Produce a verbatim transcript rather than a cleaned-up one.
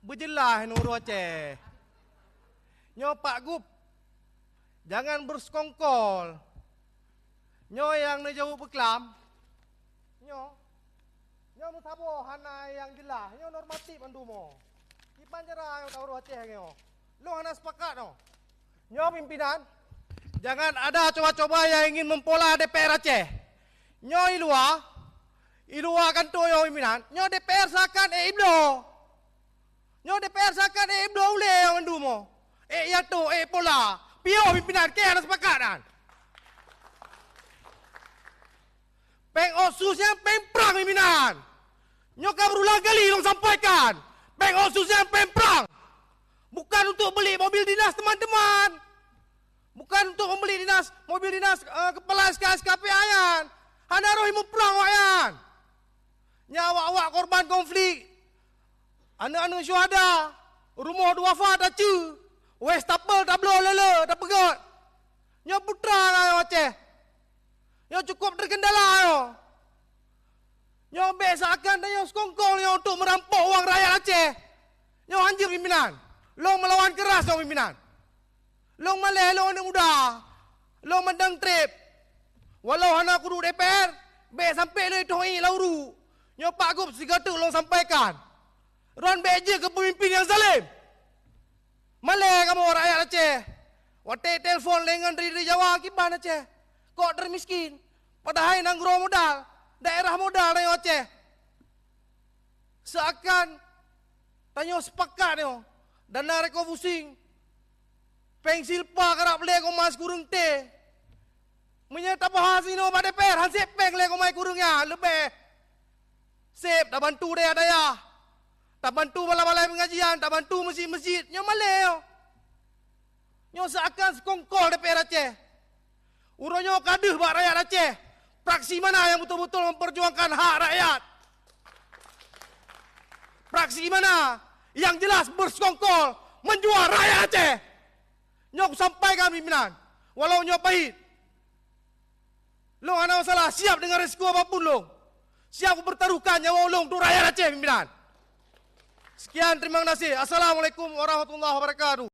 Beujeulaih nurot Aceh. Nyoe Pak Gub, jangan beusekongkol. Nyoe nyang neujaweueb beuklam. Nyoe, nyoe meusaboh hana nyang jeulaih. Nyoe normatif mandum. Kiban cara nyang taurôh Aceh nyoe. Lôn hana sepakat nyoe. Nyoe pimpinan, jangan ada coba-coba yang ingin mempola D P R Aceh. Nyoe i luwa, i luwa kantô nyoe pimpinan. Nyoe D P R seakan ék ibloe. Nyoe D P R seakan ék bloe ulée nyang mandum. Ék iato, ék pola. Piôh pimpinan, keu hana sepakat nyan. Péng otsus nyan péng prang pimpinan. Nyoe ka berulang kali lôn sampaikan. Péng otsus nyan péng prang. Bukan untuk beli mobil dinas teman-teman. Bukan untuk membeli dinas, mobil dinas, eh, kepala S K S K P A nyan. Hana roh muprang awaknyan. Nyan awak-awak korban konflik. Aneuk-aneuk syuhada, rumoh duafa taceue, wastafel tabloe lé-lé, tapeugét. Nyoe putra nyoe Aceh. Nyoe cukup terkendala nyoe. Nyoe bék seakan tanyoe sekongkol nyoe untuk merampok uang rakyat Aceh. Nyoe hanjeuet pimpinan. Lôn melawan keras nyoe pimpinan. Lôn malée lôn aneuk muda, lôn mantong treb. Walau hana kuduek D P R, bék sampoe lôn itoh ié lam uruek. Nyoe Pak Gub sigoe teuk lôn sampaikan. Droen bék jeuet keu peumimpin nyang zalem. Malée kamoe rakyat Aceh. Watée telepon lé ngon dari, dari Jawa kiban Aceh. Kok termiskin. Padahai nanggroe modal, daerah modal rakyat Aceh. Seakan tanyoe sepakat nyoe, dana refocusing, péng silpa karab lé koma sikureueng T. Meunyoe tabahas inoe bak D P R, han sép péng lé koma sikureueng nyan, leubeh. Sép tabantu dayah-dayah, tabantu balai-balai pengajian, tabantu meuseujid-meuseujid, nyoe malée nyoe. Nyoe seakan sekongkol D P R Aceh. Uroe nyoe ka deuh bak rakyat Aceh. Fraksi mana yang betul-betul memperjuangkan hak rakyat? Fraksi mana yang jelas bersekongkol menjual rakyat Aceh? Nyoe kusampaikan pimpinan, walau nyoe pahit. Lôn hana masalah, siap dengan risiko apapun lôn. Siap bertaruhkan nyawa lôn untuk rakyat Aceh pimpinan. Sekian, terima kasih. Assalamualaikum warahmatullahi wabarakatuh.